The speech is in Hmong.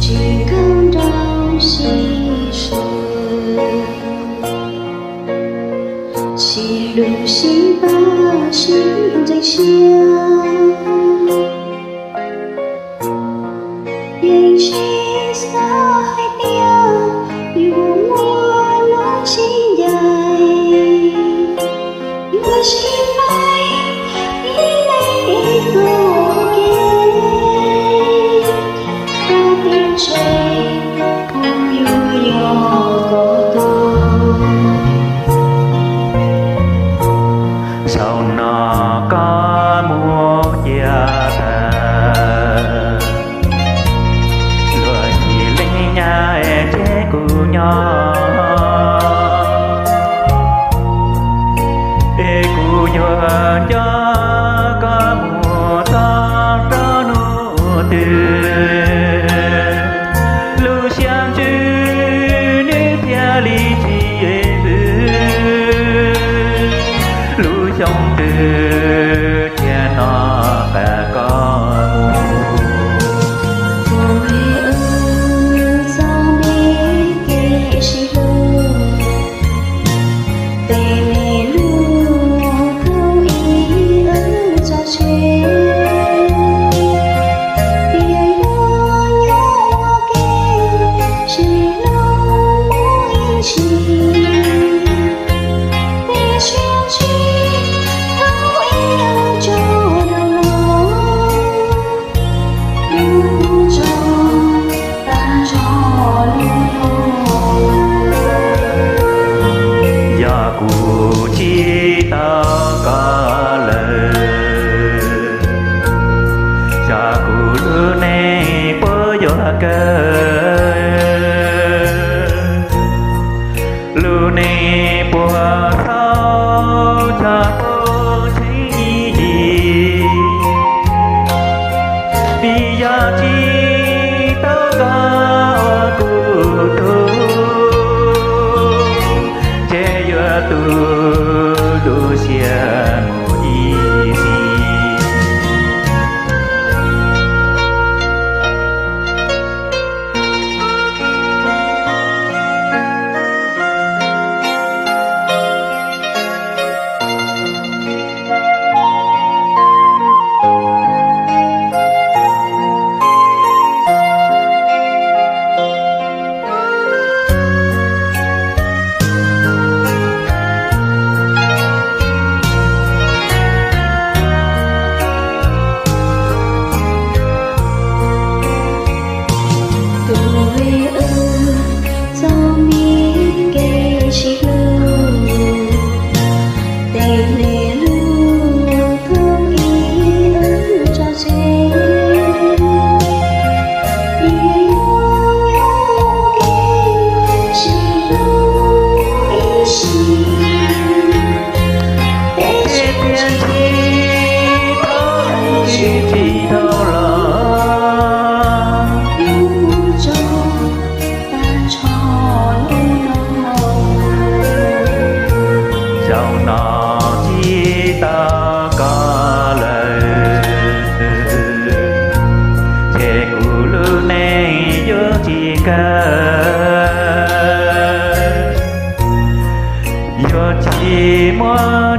Tsis nkauj nraug sib sua, sib hlub sib pab sib ntxeev siab. Yeej sib xav hais tias yuav muaj hnub sib ncaim, yuav sib faib ib leeg ib txoj kev, koj tias ntshe kuv yuav yog koj tus. Zaum no koj mus cia tag, luag yim leej nyab es tseg kuv nyob, es kuv yuav nco koj mus txog rau hnub twg. Lub siab ntsws nws thiaj li tsis vwm, lub xyoo twg thiaj nov qab koj mus. Kuv wb txoj me kev sib hlub, tej me lus thoob ib wb tso tseg, tias yuav nyob ua ke sib hlub mus ib ntsis. Tej siab ntsws thoob ib wb tso rau luag, mus tso tag nrho lub no. Yog kuv tsis tau koj lawm, xyov kuv lub neej puas yuav kawg. Lub neej puas txhaum xyov puas tsheej ib yim, vim yog tsis tau koj ua kuv tug, ces yuav tu lub siab mus ib txhis. Tus me wb txoj me kev sib hlub, tej me lus thoob ib wb tso tseg, yuav nyob ua ke sib hlub ib sim. Tej siab ntsws thoob ib tsis tau los, mus tso tag nrho lub no. Zaum no tsis tau koj lawm, ces kuv lub neej yuav tsis kawg, yuav tsis muaj